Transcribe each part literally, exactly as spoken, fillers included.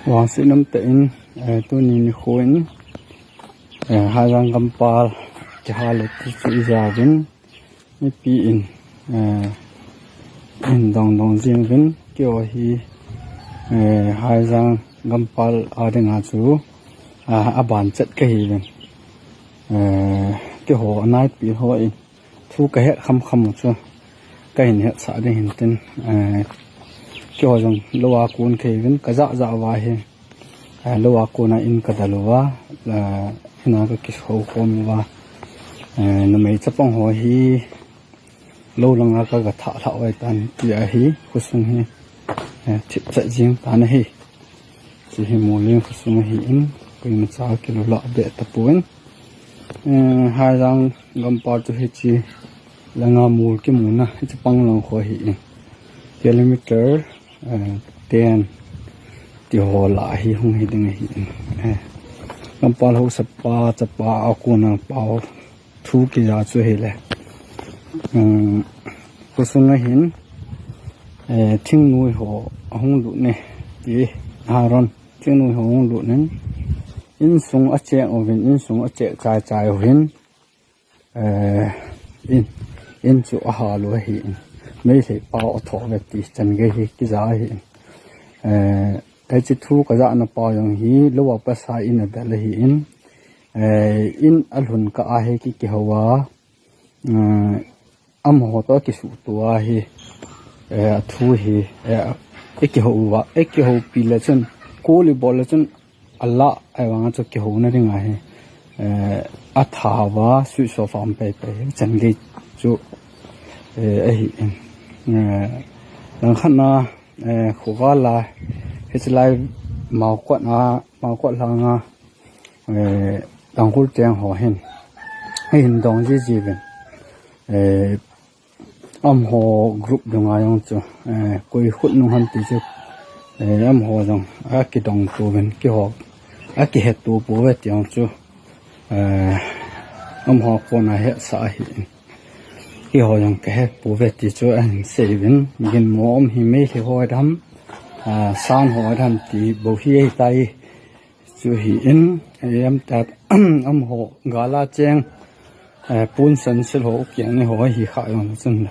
Vangset umtah in, eh, tuni nikho in, eh, Haijang gampal kihal e ti chu ijah uvin, mipi in, eh, hin dong dong jing uvin, keiho hi, eh, Haijang gampal a dinga chu, ah, aban chet kahi uvin. Eh, keiho anaipi ho in thu kahet kham kham u chu kahin hetsah ding ahin tin, eh, keiho jong lou a kon kahi uvin, kajah jah uva hi, eh, lou a kon a in kadel uva, eh, in a kakisou khom uva, eh, numei chapang ho hi lou langa kaga thah lhah uva ahitan, tia hi khosung hi, eh, thipchet jing tan ahi. Hiche hi Muoleng khosung ahin, koimacha kilou lah be tapon. Eh, Haijang gampal chu hiche langa mol kimuna, hiche pang lang kho ahin. Kilometer, eh, ten ti ho lah hi hung hi ding ahin. Eh, gampal haosapa chapa a kona pao thu kija chu hile. Um, khosung ahin, eh, thingnoi ho ahung lut e, ti Haron, thingnoi ho ahung lut in, insung acheng uvin, insung acheng chai chai uvin, eh, in, in chu ahal u ahin, Meitei pao atho uve ti chan gei hi kija ahin. Eh, hiche thu kajahna pao jong hi lou a pat a in adel ahin, eh, in alhun kah a hi ki, kihou a, eh, amaho toh kisuhto a hi, eh, athu hi, eh, ikihou uva, ikihoupi le chun, call ibol le chun, alah, ahivanga chu kihouna dinga hi, eh, atha uva, switch off a um pei pei, chan gei chu, eh, ahin, eh, langkhat na, eh, khogal a, hiche lai Maokot a, Maokot langa, eh, Tangkhul cheng ho hin, ahin dong jiji uvin, eh, amaho group dunga jong chu, eh, koi khut nung ham ti chu, eh, amaho jong akidong to uvin, keiho akihet to pouve ti jong chu, eh, amaho kona hetsah ahin. Keiho jong kahe pouve ti chu ahin sei uvin, ginmo um hi Meitei ho ham, ah, San ho ham ti bou hi ahitai. Chu ahin, eh, em tat, amaho gal a cheng, eh, Punsan Silho Ukiang ni ho ahi kha jong chun la,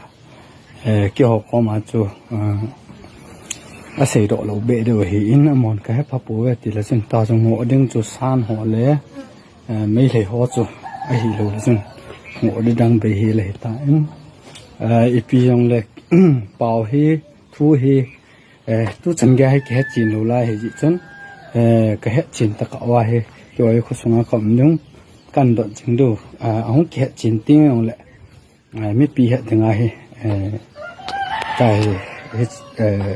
eh, keiho koma chu, eh, aseidoh lou be diu ahin, amahon kahe pha pouve ti le chun ta chu ngoh ding chu San ho le, eh, Meitei ho chu ahilou le chun ngoh ding dang bei hi le hitan, eh, ipi jong le, pao hi, thu hi, eh, tuchan gei hi kihet chen lou lai ahi jeh chun, eh, kahet chen tokah uva hi, keiho khosunga kaum ding, kahin dot jing diu, eh, ahung kihet chen teng jong le, eh, mipi het dinga hi, eh, tahi, hi, eh,